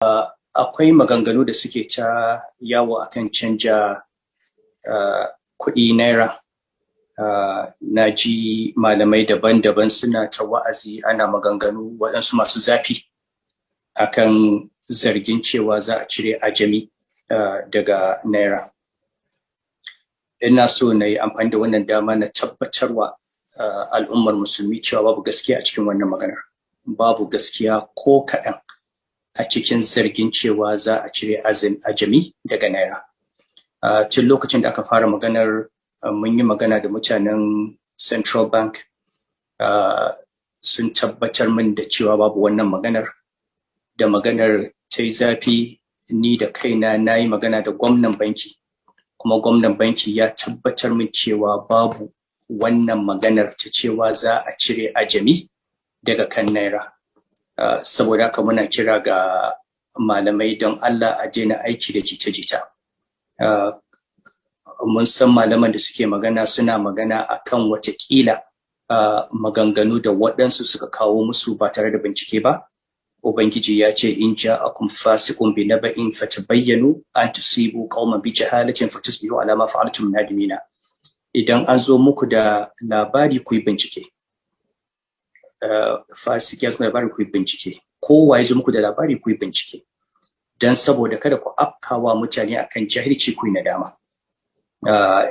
Akwai maganganu da suke ta yawo akan canja kuɗi naira. Na ji malamai daban-daban suna ta wa'azi, ana maganganu waɗansu masu zafi akan zargin cewa za a cire ajami daga naira. Ina so na yi amfani da wannan dama na tabbatarwa al'ummar Musulmi cewa babu gaskiya a cikin wannan maganar. Babu gaskiya ko kaɗan a cikin zargin cewa za a cire ajami daga naira. Tun lokacin da aka fara maganar, mun yi magana da mutanen Central Bank, sun tabbatar min da cewa babu wannan maganar. Da maganar ta yi zafi, ni da kaina na yi magana da gwamnan banki, kuma gwamnan banki ya tabbatar min cewa babu wannan maganar ta cewa za a cire ajami daga kan naira. Saboda haka muna kira ga malamai, don Allah a daina aiki da jita-jita. Mun san malaman da suke magana suna magana akan watakila maganganu da waɗansu suka kawo musu ba tare da bincike ba. Ubangiji ya ce, "In ja'akum fasiqun bi naba'in fatabayyanu an tusibu qauman bi jahalatin fatusbihu ala ma fa'altum nadimina." Idan an zo muku da labari, ku yi bincike. Fasiki ya zo labari, ku yi bincike. Kowa ya zo muku da labari, ku yi bincike. Dan saboda kada ku afkawa mutane akan jahilci, ku yi nadama.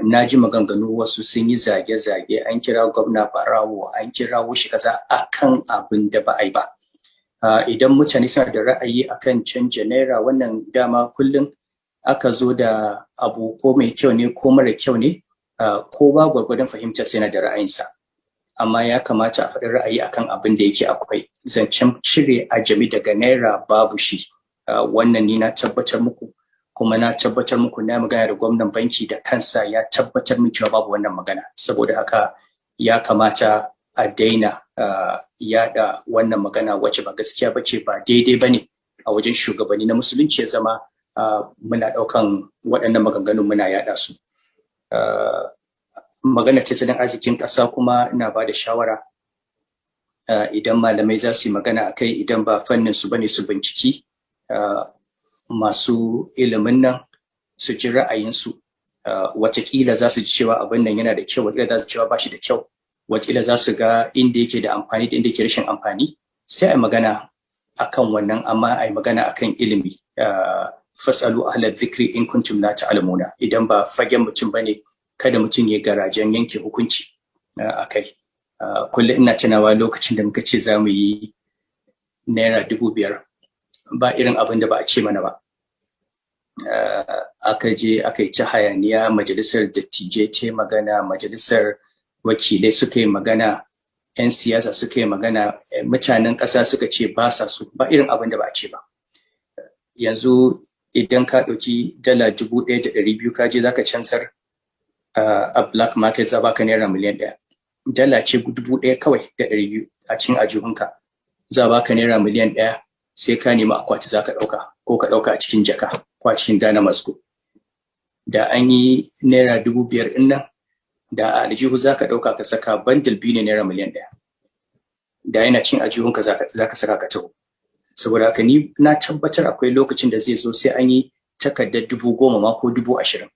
Na ji maganganu, wasu sun yi zage-zage, an kira gwamna barawo, an kira shi kaza akan abin da ba a yi ba. Idan mutane suna da ra'ayi akan canja naira, wannan dama kullum aka zo da abu, ko mai kyau ne ko mara kyau ne, ko ba gwargwadon fahimta sai na da ra'ayinsa. Amma ya kamata a faɗi ra'ayi akan abin da yake akwai. Zancen cire ajami daga naira babu shi. Wannan ni na tabbatar muku, kuma na tabbatar muku na magana da gwamnan banki da kansa, ya tabbatar min cewa babu wannan magana. Saboda haka ya kamata a daina yada wannan magana wacce ba gaskiya ba ce, ba daidai ba ne a wajen shugabanni na Musulunci ya zama muna ɗaukan waɗannan maganganun muna yada su. Magana tattalin arzikin ƙasa kuma, ina ba da shawara, idan malamai za su yi magana a kai, idan ba fannin su bane, su binciki masu ilimin nan su ji ra'ayinsu. Watakila za su ji cewa abin nan yana da kyau, watakila za su cewa ba shi da kyau, watakila za su ga inda yake da amfani da inda yake rashin amfani, sai a yi magana akan wannan. Amma a yi magana akan ilimi. "Fasalu ahla dhikri in kuntum la ta'lamuna." Idan ba fagen mutum bane, kada mutum ya garajen yanke hukunci akai. Kullum ina tunawa lokacin da muka ce za mu yi naira 5,000, ba irin abin da ba a ce mana ba. Aka je aka yi ta hayaniya, majalisar dattijai ce magana, majalisar wakilai suka yi magana, 'yan siyasa suka yi magana, mutanen ƙasa suka ce ba sa so, ba irin abin da ba a ce ba. Yanzu idan ka ɗauki dala 1,200 ka je zaka canzar a black market, za baka naira miliyan 1. Dala ce 1,000 kawai da 200 a cikin ajihunka, za baka naira miliyan 1, sai ka nemi akwati za ka ɗauka, ko ka ɗauka a cikin jaka ko a cikin Ghana must go. Da an yi naira 5,000 ɗin nan, da a aljihu za ka ɗauka ka saka, bundle biyu ne naira miliyan 1. Da yana cin aljihunka za ka saka ka taho. Saboda haka ni na tabbatar akwai lokacin da zai zo sai an yi takardar 10,000 ma ko 20,000,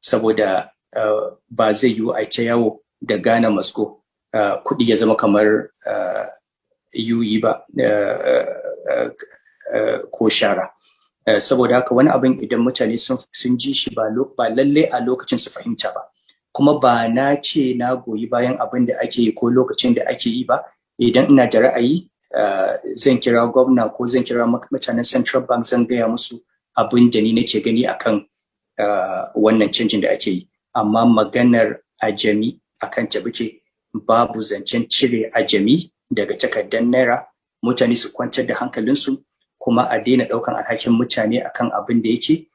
saboda ba zai yiwu a ta yawo da Ghana must go, kuɗi ya zama kamar yuyi ba ko shara. Saboda haka wani abin idan mutane sun ji shi, ba lalle a lokacin su fahimta ba. Kuma ba na ce na goyi bayan abin da ake yi ko lokacin da ake yi ba. Idan ina da ra'ayi, zan kira gwamna ko zan kira mutanen Central Bank, zan gaya musu abin da ni nake gani akan wannan canjin da ake yi. Amma maganar ajami akan ta, babu zancen cire ajami daga takardar naira. Mutane su kwantar da hankalinsu, kuma a daina ɗaukan alhakin mutane akan abin da yake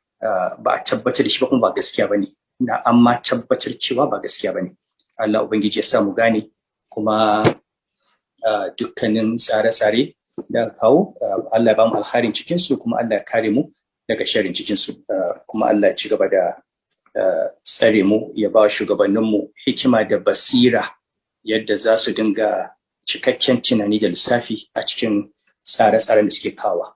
ba a tabbatar da shi ba, kuma ba gaskiya ba ne. Na amma tabbatar cewa ba gaskiya ba ne. Allah Ubangiji ya sa mu gane, kuma dukkanin tsare-tsare da kawo, Allah ya ba mu alkhairin cikinsu, kuma Allah ya kare mu daga sharrin cikinsu, kuma Allah ya ci gaba da tsare mu, ya ba shugabanninmu hikima da basira yadda za su dinga cikakken tunani da lissafi a cikin tsare-tsaren da suke kawa.